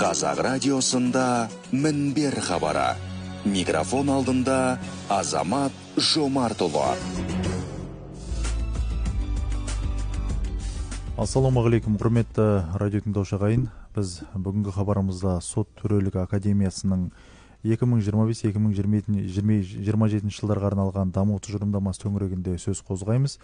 Қазақ радиосында мінбер хабары. Микрофон алдында Азамат Жомартұлы. Ассалаумағалейкум, құрметті радио тыңдаушы ағайын. Біз бүгінгі хабарымызда Сот төрелігі академиясының 2025-2027 жылдарға арналған даму тұжырымдамасы төңірегінде сөз қозғаймыз.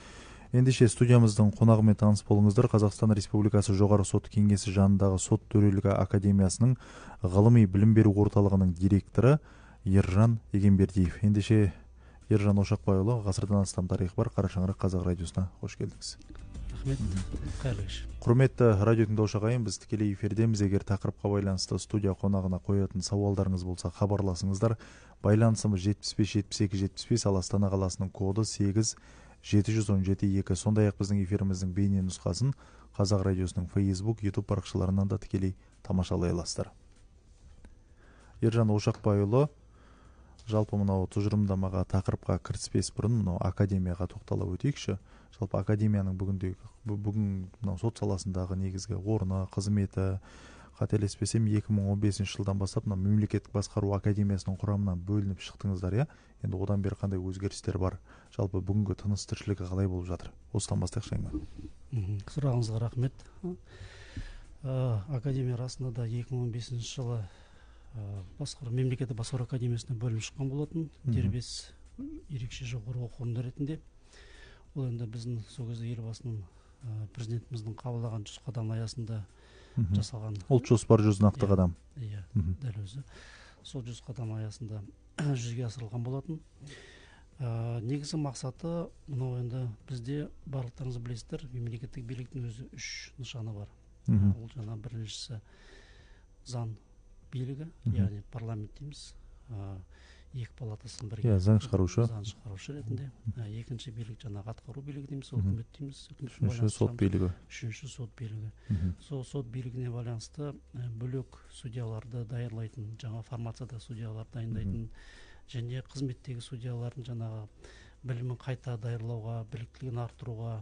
Ендеше студиямыздың қонағымен таныс болыңыздар. Қазақстан Республикасы Жоғары Сот Кеңесі жанындағы Сот төрелігі академиясының ғылыми білім беру орталығының директоры Ержан Егембердиев. Ендеше Ержан Ошақбайұлы, ғасырдан астам тарихы бар Қара Шаңырақ Қазақ радиосына қош келдіңіз. Рахмет, қайырлы кеш. Құрметті радио тыңдаушы ағайын, біз тікелей эфирдеміз. Егер тақырыпқа байланысты студия қонағына қоятын сауалдарыңыз болса, хабарласыңыздар. Байланысымыз 75 72 75, ал Астана қаласының коды 8 717 2. Сондай-ақ біздің эфиріміздің бейне нұсқасын Қазақ радиосының Facebook, YouTube парақшаларынан да тікелей тамашалай аласыздар. Ержан Ошақбайұлы, жалпы мынау тұжырымдамаға, тақырыпқа кіріспес бұрын мынау академияға тоқтала өтейікші. Жалпы академияның бүгін мынау сот саласындағы негізгі орны, қызметі, қателеспесем 2015 жылдан бастап мынау мемлекеттік басқару академиясының құрамынан бөлініп шықтыңыздар, иә? Енді одан бері қандай өзгерістер бар? Жалпы бүгінгі тыныс тіршілігі қалай болып жатыр? Осыдан бастайықшы әңгіме. Сұрағыңызға рахмет. Академия расында да 2015 жылы мемлекеттік басқару академиясынан бөлініп шыққан болатын, дербес ерекше жоғары оқу орны ретінде. Ол енді біздің сол кезде елбасының, президентіміздің қабылдаған 100 қадам аясында жасалған. Ұлт жоспары 100 нақты қадам. Иә, дәл өзі. Сол 100 қадам аясында жүзеге асырылған болатын. Негізгі мақсаты мынау, енді бізде барлықтарыңыз білесіздер, мемлекеттік биліктің өзі 3 нышаны бар. Ол жаңа біріншісі заң билігі, яғни парламент дейміз, екі палатасын бірге. Иә, заң шығарушы. Заң шығарушы ретінде. Екінші билік жаңағы атқару билігі дейміз, үкімет дейміз. Үшінші сот билігі. Үшінші сот билігі. Сол сот билігіне байланысты бөлек судьяларды даярлайтын, жаңа формацияда судьялар дайындайтын және қызметтегі судьялардың жаңағы білімін қайта даярлауға, біліктілігін арттыруға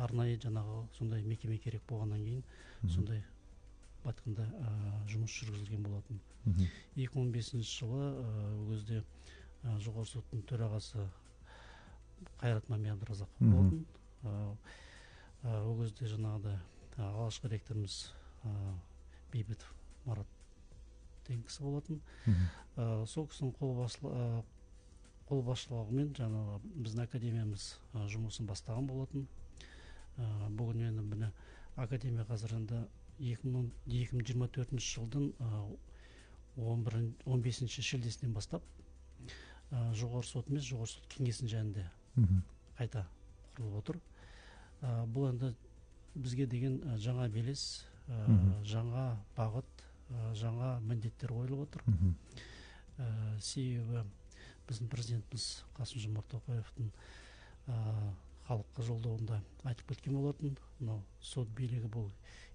арнайы жаңағы сондай мекеме керек болғаннан кейін сондай айтқанда жұмыс жүргізілген болатын. 2015 жылы ол кезде Жоғарғы соттың төрағасы Қайрат Мами Абдыразақов болатын. Ол кезде жаңағыдай алғашқы ректорымыз Бейбітов Марат деген кісі болатын. Сол кісінің қолбасшылығымен жаңағы біздің академиямыз жұмысын бастаған болатын. Бүгін енді міне академия қазір енді 2024 жылдың 15 шілдесінен бастап Жоғарғы сот емес, Жоғарғы сот кеңесінің жанында қайта құрылып отыр. Бұл енді бізге деген жаңа белес, жаңа бағыт, жаңа міндеттер қойылып отыр. Себебі біздің президентіміз Қасым-Жомарт Тоқаевтың халыққа жолдауында айтып кеткен болатын, мынау сот билігі бұл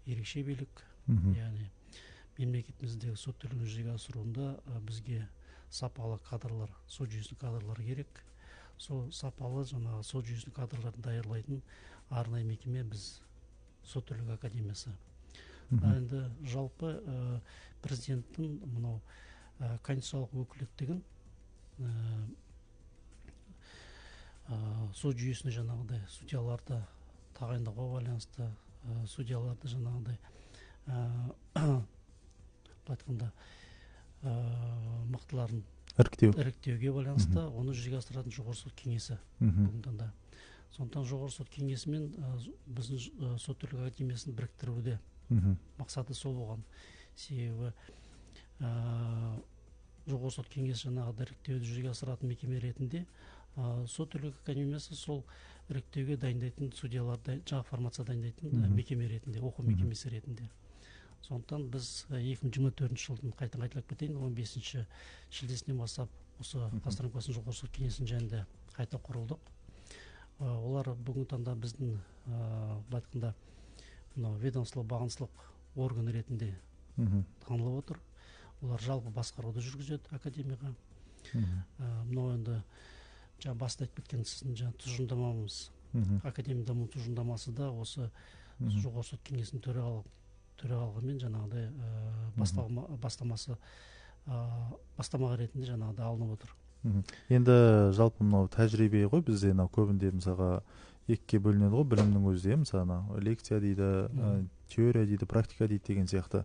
ерекше билік, яғни мемлекетіміздегі сот төрелігін жүзеге асыруында бізге сапалы кадрлар, сот жүйесінің кадрлары керек. Сол сапалы жаңағы сот жүйесінің кадрларын даярлайтын арнайы мекеме біз Сот төрелігі академиясы. Енді жалпы президенттің мынау конституциялық өкілеттігін сот жүйесіне жаңағыдай судьяларды тағайындауға байланысты, судьяларды жаңағыдай былай айтқанда мықтыларын іріктеуге байланысты оны жүзеге асыратын Жоғарғы сот кеңесі бүгінгі таңда. Сондықтан Жоғарғы сот кеңесімен біздің Сот төрелігі академиясын біріктіруде мақсаты сол болған. Себебі Жоғарғы сот кеңесі жаңағы іріктеуді жүзеге асыратын мекеме ретінде Сот төрелігі академиясы сол іріктеуге дайындайтын судьяларды, жаңа формация дайындайтын мекеме ретінде, оқу мекемесі ретінде. Сондықтан біз 2024 жылдың қайтадан қайталап кетейін, 15 шілдесінен бастап осы Қазақстан Республикасының Жоғарғы сот кеңесінің жанында қайта құрылдық. Олар бүгінгі таңда біздің былай айтқанда мынау ведомство бағыныстылық органы ретінде танылып отыр. Олар жалпы басқаруды жүргізеді академияға. Мынау енді жаңа баста айтып кеткен сіздің жаңа тұжырымдамамыз, академия даму тұжырымдамасы да осы Жоғарғы сот кеңесінің төрағалығымен жаңағыдай бастамасы бастама ретінде жаңағыдай алынып отыр. Енді жалпы мынау тәжірибе ғой бізде, мынау көбінде мысалға екіге бөлінеді ғой білімнің өзі де, мысалы анау лекция дейді, теория дейді, практика дейді деген сияқты.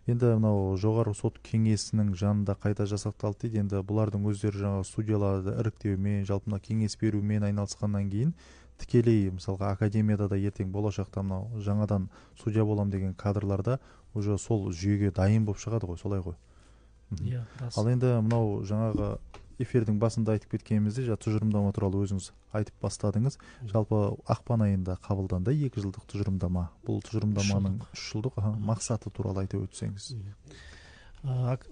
Енді мынау жоғарғы сот кеңесінің жанында қайта жасақталды дейді. Енді бұлардың өздері жаңағы судьяларды іріктеумен, жалпы мына кеңес берумен айналысқаннан кейін тікелей мысалға академияда да ертең болашақта мынау жаңадан судья болам деген кадрларда уже сол жүйеге дайын болып шығады ғой, солай ғой? Иә, рас. Ал енді мынау жаңағы эфирдің басында айтып кеткеніміздей, жаңа тұжырымдама туралы өзіңіз айтып бастадыңыз. Жалпы ақпан айында қабылданды 2 жылдық тұжырымдама. Бұл тұжырымдаманың 3 жылдық мақсаты туралы айтып өтсеңіз.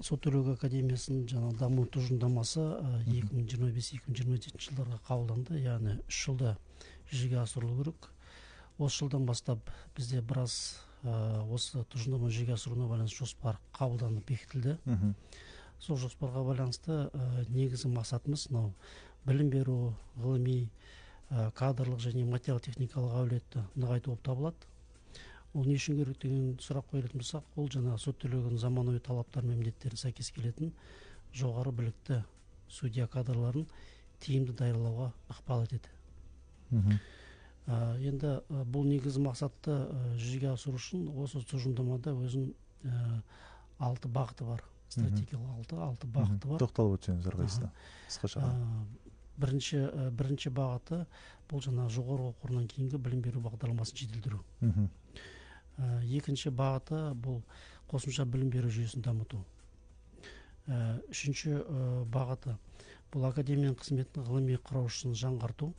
Сот төрелігі академиясының жаңа даму тұжырымдамасы 2025-2027 жылдарға қабылданды, яғни 3 жылда жүзеге асырылу керек. Осы жылдан бастап бізде біраз осы тұжырымдама жүзеге асыруына байланысты жоспар қабылданып бекітілді. Сол жоспарға байланысты негізгі мақсатымыз мынау білім беру, ғылыми, кадрлық және материал-техникалық әлеуетті нығайту болып табылады. Ол не үшін керек деген сұрақ қойылатын болсақ, ол жаңағы сот төрелігінің заманауи талаптары мен міндеттеріне сәйкес келетін жоғары білікті судья кадрларын тиімді даярлауға ықпал етеді. Енді бұл негізгі мақсатты жүзеге асыру үшін осы тұжырымдамада өзінің 6 бағыты бар. Стратегиялық 6 бағыты бар. Тоқталып өтсеңіз әрқайсысына қысқаша. Бірінші бағыты бұл жаңағы жоғарғы оқу орнынан кейінгі білім беру бағдарламасын жетілдіру. Екінші бағыты бұл қосымша білім беру жүйесін дамыту. Үшінші бағыты бұл академияның қызметін ғылыми құраушысын жаңғырту.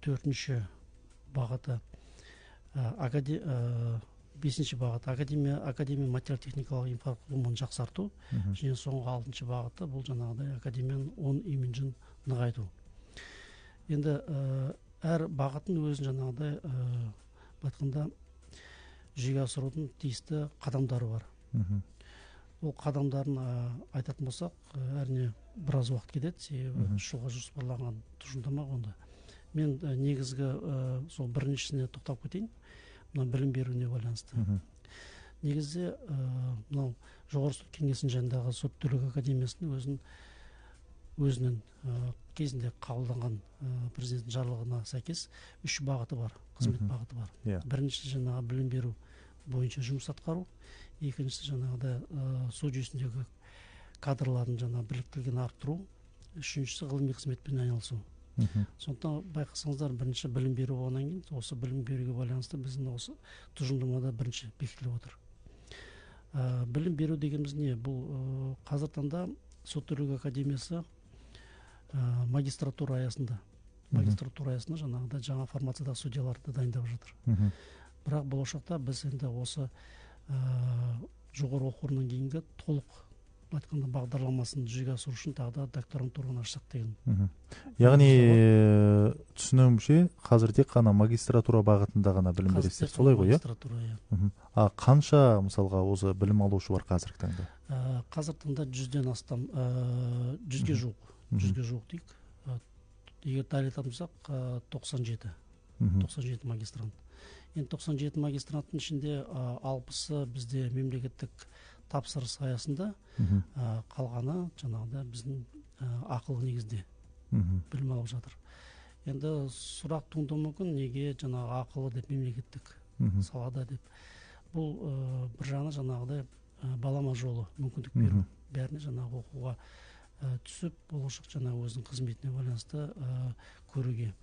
Төртінші бағыты бесінші бағыты академия материал-техникалық инфрақұрылымын жақсарту. Және соңғы 6-шы бағыты бұл жаңағыдай академияның оң имиджін нығайту. Енді әр бағытын өзін жаңағыдай айтқанда жүзеге асырудың тиісті қадамдары бар. Ол қадамдарын айтатын болсақ, әрине біраз уақыт кетеді, себебі 3 жылға жоспарланған тұжырымдама онда. Мен негізгі сол біріншісіне тоқталып кетейін, мына білім беруіне байланысты. Негізі мынау жоғарғы сот кеңесінің жанындағы сот төрелігі академиясының өзінің кезінде қабылданған президенттің жарлығына сәйкес 3 бағыты бар, қызмет бағыты бар. Біріншісі жаңағы білім беру бойынша жұмыс атқару, екіншісі жаңағыдай сот жүйесіндегі кадрлардың жаңағы біліктілігін арттыру, үшіншісі ғылыми қызметпен айналысу. Сондықтан байқасаңыздар, бірінші білім беру болғаннан кейін осы білім беруге байланысты біздің осы тұжырымдамада бірінші бекітіліп отыр. Білім беру дегеніміз не? Бұл қазіргі таңда сот төрелігі академиясы магистратура аясында жаңағыдай жаңа формациядағы судьяларды дайындап жатыр. Бірақ болашақта біз енді осы жоғары оқу орнынан кейінгі толық айтқанда бағдарламасын жүзеге асыру үшін тағы да докторантураны ашсақ деген. Яғни түсінуімше, қазір тек қана магистратура бағытында ғана білім бересіздер, солай ғой, иә? Магистратура, иә. А қанша мысалға осы білім алушы бар қазіргі таңда? Қазіргі таңда 100-ден астам, 100-ге жуық, 100-ге жуық дейік. Егер дәл айтатын болсақ, 97 магистрант. Енді 97 магистранттың ішінде 60-ы бізде мемлекеттік тапсырыс аясында, қалғаны жаңағыда біздің ақылы негізде білім алып жатыр. Енді сұрақ туындауы мүмкін, неге жаңағы ақылы деп мемлекеттік салада деп. Бұл бір жағынан жаңағыдай балама жолы мүмкіндік беру, бәріне жаңағы оқуға түсіп, болашақ жаңағы өзінің қызметіне байланысты көруге.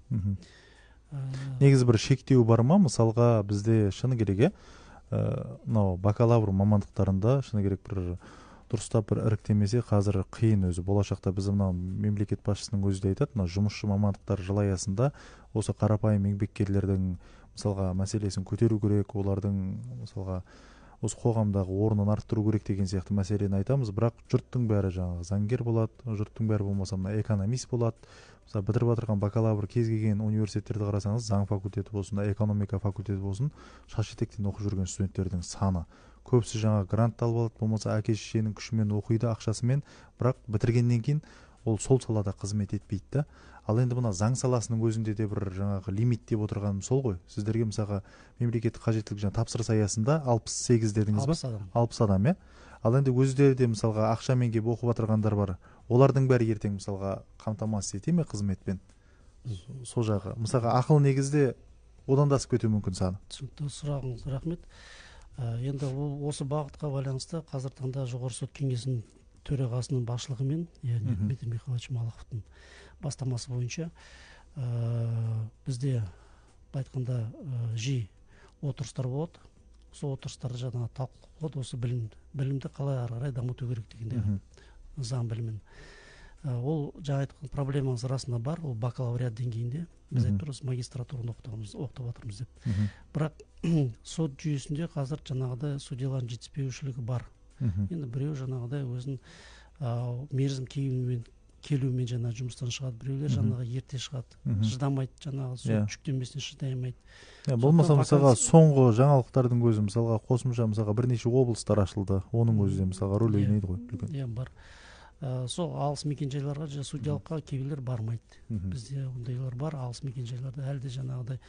Негізі бір шектеу бар ма? Мысалға бізде шыны керек, мынау бакалавр мамандықтарында шыны керек бір дұрыстап бір іріктемесе қазір қиын өзі. Болашақта біз мынау мемлекет басшысының өзі де айтады, мынау жұмысшы мамандықтар жыл аясында осы қарапайым еңбеккерлердің мысалға мәселесін көтеру керек, олардың мысалға осы қоғамдағы орнын арттыру керек деген сияқты мәселені айтамыз. Бірақ жұрттың бәрі жаңағы заңгер болады, жұрттың бәрі болмаса мына экономист болады. Мысалы бітіріп отырған бакалавр кез келген университеттерді қарасаңыз, заң факультеті болсын, экономика факультеті болсын, шаш етектен оқып жүрген студенттердің саны көбісі жаңа грант алып алады, болмаса әке шешенің күшімен оқиды, ақшасымен, бірақ бітіргеннен кейін Ол сол салада қызмет етпейді да. Ал енді мына заң саласының өзінде де бір жаңағы лимит деп отырғаным сол ғой. Сіздерге мысалға мемлекеттік қажеттілік жаңа тапсырыс аясында 68 дедіңіз ба? 60 адам. 60 адам, иә. Ал енді өздері де мысалға ақшамен келіп оқып отырғандар бар. Олардың бәрі ертең мысалға қамтамасыз ете ме қызметпен? Сол жағы. Мысалға ақыл негізде одан да асып кетуі мүмкін саны. Түсінікті сұрағыңыз, рахмет. Енді ол осы бағытқа байланысты қазіргі таңда Жоғарғы сот кеңесінің төрағасының басшылығымен, яғни Дмитрий Михайлович Малаховтың бастамасы бойынша бізде былай айтқанда жиі отырыстар болады. Сол отырыстарда жаңағы талқылау болады, осы білімді қалай ары қарай дамыту керек дегенде заң білімін. Ол жаңа айтқан проблемаңыз расында бар, ол бакалавриат деңгейінде. Біз айтып тұрмыз, магистратураны оқытып жатырмыз деп. Бірақ сот жүйесінде қазір жаңағыдай судьялардың жетіспеушілігі бар. Енді біреу жаңағыдай өзінің мерзім келуімен жаңа жұмыстан шығады, біреулер жаңағы ерте шығады, шыдамайды, жаңағы сот жүктемесіне шыдай алмайды. Болмаса мысалға соңғы жаңалықтардың өзі, мысалға қосымша мысалға бірнеше облыстар ашылды, оның өзі де мысалға рөл ойнайды ғой үлкен. Иә, бар. Сол алыс мекенжайларға судьялыққа кейбіреулер бармайды. Бізде ондайлар бар, алыс мекенжайларда әлі де жаңағыдай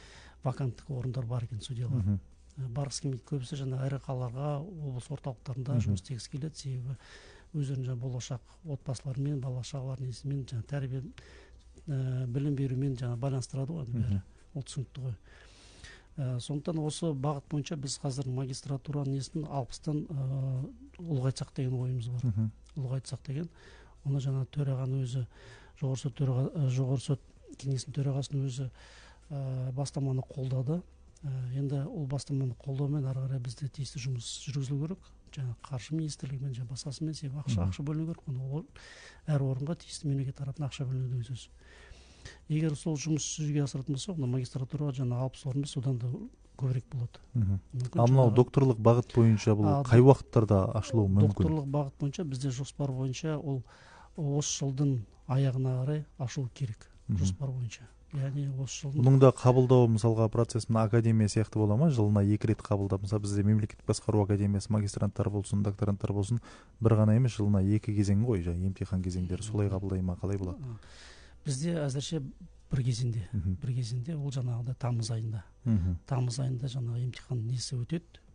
ваканттық орындар бар екен судьялар. Барғысы келмейді, көбісі жаңа ірі қалаларға, облыс орталықтарында жұмыс істегісі келеді, себебі өздерінің жаңа болашақ отбасыларымен, бала шағаларының несімен, жаңа тәрбие, білім берумен жаңа байланыстырады ғой бәрі. Ол түсінікті ғой. Сондықтан осы бағыт бойынша біз қазір магистратураның несін 60-тан ұлғайтсақ деген ойымыз бар. Ұлғайтсақ деген, оны жаңа төрағаның өзі, Жоғарғы сот кеңесінің төрағасының өзі бастаманы қолдады. Енді ол бастаманы қолдаумен ары қарай бізде тиісті жұмыс жүргізілу керек. Жаңа қаржы министрлігімен, жаңа басқасымен, себебі ақша бөліну керек. Оны әр орынға тиісті мемлекет тарапынан ақша бөліну деген сөз. Егер сол жұмыс жүзеге асыратын болсақ, онда магистратураға жаңа 60 орын емес, одан да көбірек болады. Ал мынау докторлық бағыт бойынша бұл қай уақыттарда ашылуы мүмкін? Докторлық бағыт бойынша бізде жоспар бойынша ол осы жылдың аяғына қарай ашылу керек, жоспар бойынша. Яғни осы жылдың Бұның да қабылдау мысалға процесі мына академия сияқты бола ма? Жылына 2 рет қабылдап, мысалы бізде мемлекеттік басқару академиясы магистранттар болсын, докторанттар болсын, бір ғана емес, жылына 2 кезең ғой, жаңа емтихан кезеңдері солай қабылдай ма, қалай болады? Бізде әзірше бір кезеңде, бір кезеңде ол жаңағыдай тамыз айында. Тамыз айында жаңағы емтихан несі өтеді,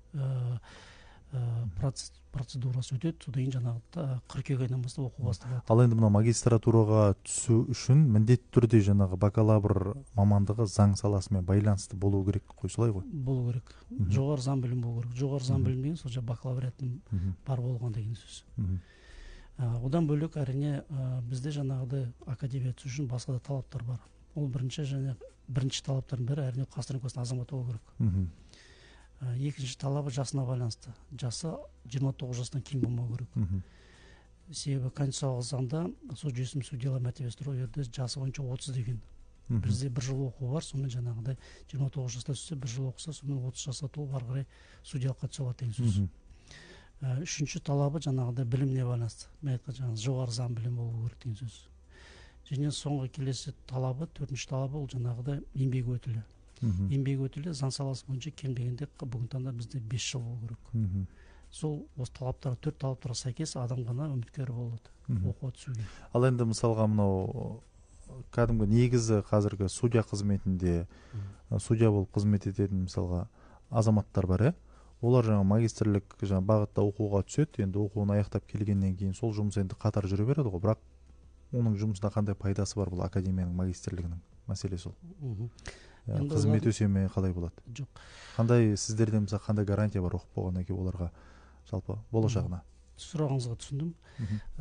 процедурасы өтеді, содан кейін жаңағы қыркүйек айынан бастап оқу басталады. Ал енді мына магистратураға түсу үшін міндетті түрде жаңағы бакалавр мамандығы заң саласымен байланысты болу керек қой, солай ғой? Болу керек. Жоғары заң білімі болу керек. Жоғары заң білімі деген сол жаңағы бакалавриаттың бар болған деген сөз. Одан бөлек әрине бізде жаңағыдай академия түсу үшін басқа да талаптар бар. Ол бірінші талаптардың бірі әрине Қазақстан Республикасының азаматы болу керек. Екінші талабы жасына байланысты. Жасы 29 жастан кем болмау керек. Себебі конституциялық заңда сот жүйесінің судьялар мәртебесі туралы жерде жасы бойынша 30 деген. Бізде бір жыл оқу бар, сонымен жаңағыдай 29 жаста түссе, бір жыл оқыса, сонымен 30 жасқа толып ары қарай судьялыққа түсе алады деген сөз. Үшінші талабы жаңағыдай біліміне байланысты. Мен айтқан жаңағы жоғары заң білімі болу керек деген сөз. Және соңғы келесі талабы, төртінші талабы ол жаңағыдай еңбек өтілі. Еңбек өтілі заң саласы бойынша кем дегенде бүгінгі таңда бізде 5 жыл болу керек. Сол осы талаптар, төрт талаптарға сәйкес адам ғана үміткер болады оқуға түсуге. Ал енді мысалға мынау кәдімгі негізі қазіргі судья қызметінде, судья болып қызмет ететін мысалға азаматтар бар, ә? Олар жаңа магистрлік жаңа бағытта оқуға түседі, енді оқуын аяқтап келгеннен кейін сол жұмыс енді қатар жүре береді ғой, бірақ оның жұмысына қандай пайдасы бар бұл академияның магистрлігінің мәселесі сол. Қызмет өсе ме, қалай болады? Жоқ. Қандай сіздерде мысалы қандай гарантия бар оқып болғаннан кейін оларға жалпы болашағына? Сұрағыңызға түсіндім.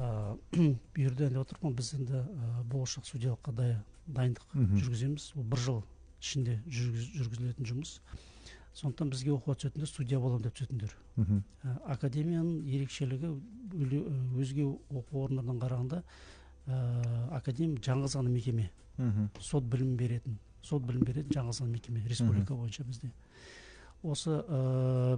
Бұл жерде енді отырмын, біз енді болашақ судьялыққа дайындық жүргіземіз. Ол бір жыл ішінде жүргізілетін жұмыс. Сондықтан бізге оқуға түсетіндер судья боламын деп түсетіндер. Академияның ерекшелігі өзге оқу орындарынан қарағанда, академия жалғыз ғана мекеме. Сот білім беретін. Сот білім беретін жалғыз ғана мекеме республика бойынша бізде. Осы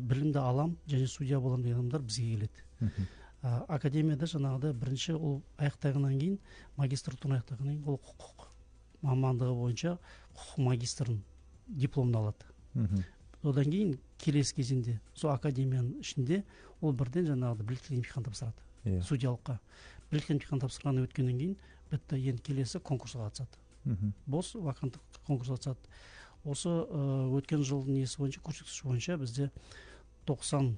білімді алам және судья болам деген адамдар бізге келеді. Академияда жаңағыдай бірінші ол аяқтағаннан кейін, магистратураны аяқтағаннан кейін ол құқық мамандығы бойынша құқық магистрін дипломын алады. Одан кейін келесі кезеңде сол академияның ішінде ол бірден жаңағыдай біліктілік емтихан тапсырады. Судьялыққа. Біліктілік емтихан тапсырғаннан өткеннен кейін Бітті, енді келесі конкурсқа қатысады. Бос ваканттық конкурсқа қатысады. Осы өткен жылдың несі бойынша, көрсеткіші бойынша бізде 97%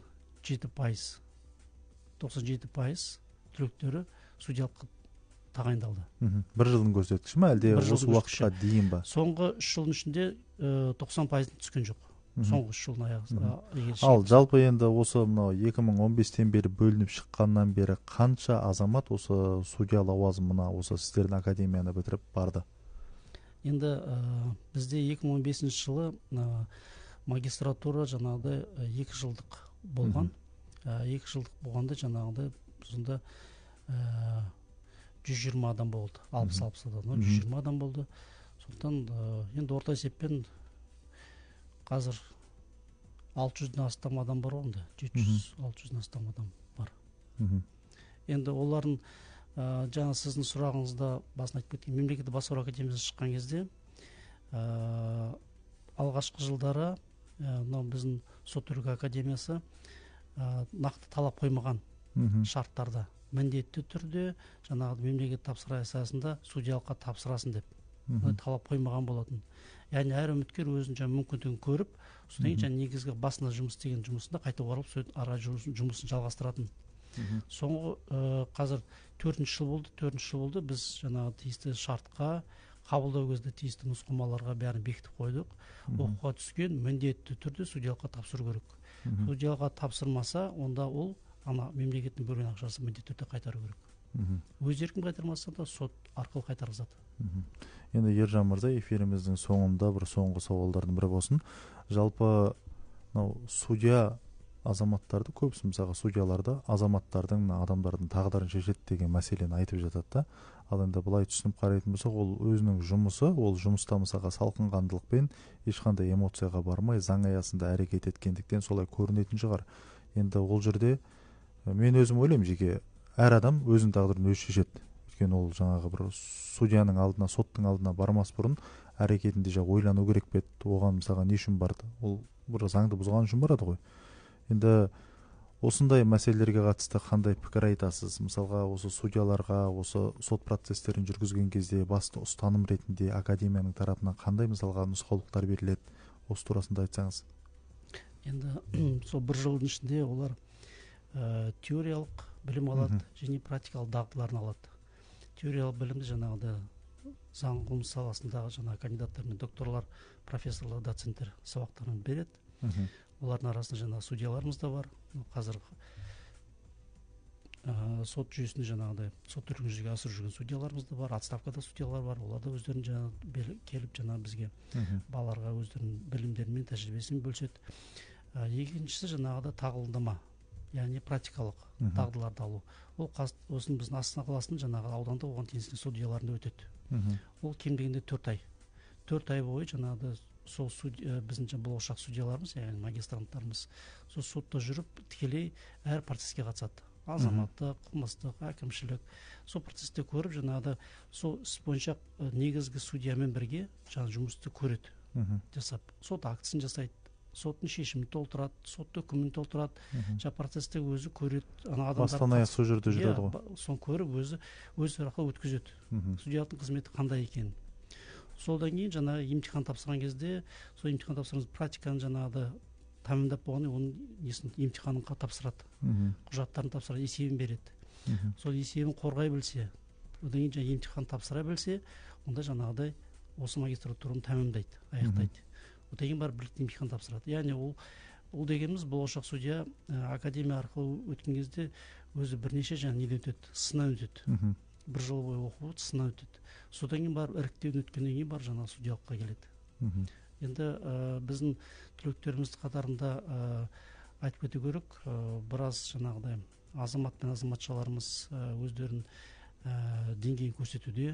түлектері судьялыққа тағайындалды. Бір жылдың көрсеткіші ме, әлде осы уақытқа дейін ба? Соңғы 3 жылдың ішінде 90% түскен жоқ. Соңғы 3 жылдың аяғы. Ал жалпы енді осы мынау 2015-тен бері бөлініп шыққаннан бері қанша азамат осы судья лауазымына осы сіздердің академияны бітіріп барды? Енді бізде 2015 жылы магистратура жаңағыдай 2 жылдық болған. 2 жылдық болғанда жаңағыдай сонда 120 адам болды. 60-60 адам, 120 адам болды. Сондықтан енді орта есеппен қазір 600-ден астам адам бар онда. 700-600-ден астам адам бар. Енді олардың жаңа сіздің сұрағыңызда басын айтып кеткен, мемлекеттік басқару академиясынан шыққан кезде алғашқы жылдары мынау біздің сот төрелігі академиясы нақты талап қоймаған шарттарда. Міндетті түрде жаңағы мемлекет тапсыру аясында судьялыққа тапсырасын деп талап қоймаған болатын. Яғни әр үміткер өзінің жаңа мүмкіндігін көріп, содан кейін жаңа негізгі басында жұмыс істеген жұмысында қайта оралып, сол ара жұмысын жалғастыратын. Соңғы қазір 4 жыл болды, 4 жыл болды, біз жаңағы тиісті шартқа, қабылдау кезде тиісті нұсқамаларға бәрін бекітіп қойдық. Оқуға түскен міндетті түрде судьялыққа тапсыру керек. Судьялыққа тапсырмаса, онда ол ана мемлекеттің бөлген ақшасын міндетті түрде қайтару керек. Өз еркін қайтармаса да сот арқылы қайтарғызады. Енді Ержан мырза, эфиріміздің соңында бір соңғы сауалдардың бірі болсын. Жалпы мынау судья азаматтарды көбісі, мысалға судьяларды азаматтардың, адамдардың тағдырын шешеді деген мәселені айтып жатады да. Ал енді былай түсініп қарайтын болсақ, ол өзінің жұмысы, ол жұмыста мысалға салқынқандылықпен ешқандай эмоцияға бармай заң аясында әрекет еткендіктен солай көрінетін шығар. Енді ол жерде мен өзім ойлаймын, жеке әр адам өзінің тағдырын өзі шешеді. Өйткені ол жаңағы бір судьяның алдына, соттың алдына бармас бұрын әрекетінде жаңа ойлану керек пе еді, оған мысалға не үшін барды, ол бір заңды бұзған үшін барады ғой. Енді осындай мәселелерге қатысты қандай пікір айтасыз? Мысалға осы судьяларға, осы сот процестерін жүргізген кезде басты ұстаным ретінде академияның тарапынан қандай мысалға нұсқаулықтар беріледі? Осы турасында айтсаңыз. Енді сол бір жылдың ішінде олар теориялық білім алады және практикалық дағдыларын алады. Теориялық білімді жаңағыдай заң ғылым саласындағы жаңа кандидаттар мен докторлар, профессорлар, доценттер сабақтарын береді. Олардың арасында жаңа судьяларымыз да бар. Қазір сот жүйесінде жаңағыдай сот төрелігін жүзеге асырып жүрген судьяларымыз да бар, отставкада судьялар бар. Олар да өздерінің жаңа келіп жаңа бізге балаларға өздерінің білімдерімен, тәжірибесімен бөліседі. Екіншісі жаңағыдай тағылымдама, яғни практикалық дағдыларды алу. Ол осының біздің Астана қаласының жаңағы аудандық оған теңескен судьяларында өтеді. Ол кем дегенде 4 ай. 4 ай бойы жаңағыдай сол біздің болашақ судьяларымыз, яғни магистранттарымыз сол сотта жүріп тікелей әр процеске қатысады. Азаматтық, қылмыстық, әкімшілік. Сол процесті көріп жаңағыдай сол іс бойынша негізгі судьямен бірге жаңа жұмысты көреді, жасап. Сот актісін жасайды, соттың шешімін толтырады, сот үкімін толтырады. Жаңа процесті өзі көреді, ана адамдар бастан аяқ сол жерде жүреді ғой. Соны көріп өзі арқылы өткізеді. Судьялықтың қызметі қандай екенін. Содан кейін жаңа емтихан тапсырған кезде, сол емтихан тапсырған практиканы жаңағыдай тәмамдап болғаннан кейін оның несін, емтиханын тапсырады. Құжаттарын тапсырады, есебін береді. Сол есебін қорғай білсе, одан кейін жаңа емтихан тапсыра білсе, онда жаңағыдай осы магистратураны тәмамдайды, аяқтайды. Одан кейін барып білікті емтихан тапсырады. Яғни ол дегеніміз болашақ судья академия арқылы өткен кезде өзі бірнеше жаңа неден өтеді, сыннан өтеді. Бір жыл бойы оқып, сыннан өтеді. Содан кейін барып іріктеуден өткеннен кейін барып жаңа судьялыққа келеді. Енді біздің түлектеріміз қатарында айтып кету керек, біраз жаңағыдай азамат пен азаматшаларымыз өздерінің деңгейін көрсетуде.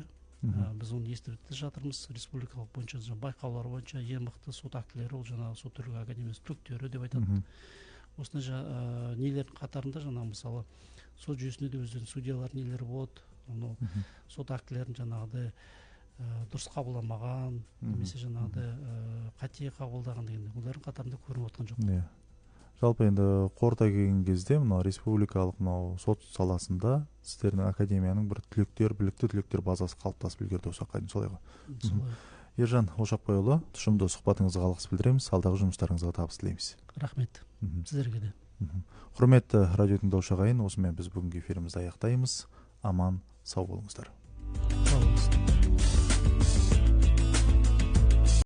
Біз оны естіп те жатырмыз. Республикалық бойынша байқаулар бойынша ең мықты сот актілері ол жаңағы сот төрелігі академиясы түлектері деп айтады. Осындай нелердің қатарында жаңағы мысалы сот жүйесінде де өздерінің судьялар нелері болады. Анау сот актілерін жаңағыдай дұрыс қабылдамаған немесе жаңағыдай қате қабылдаған дегенде олардың қатарында көрініп отқан жоқ. Жалпы енді қорыта келген кезде мынау республикалық мынау сот саласында сіздердің академияның бір түлектер, білікті түлектер базасы қалыптасып үлгерді осы уақытқа дейін, солай ғой? Солай. Ержан Ошақбайұлы, тұшымды сұхбатыңызға алғыс білдіреміз, алдағы жұмыстарыңызға табыс тілейміз. Рахмет сіздерге де. Құрметті радио тыңдаушы ағайын, осымен біз бүгінгі эфирімізді аяқтаймыз. Аман сау болыңыздар.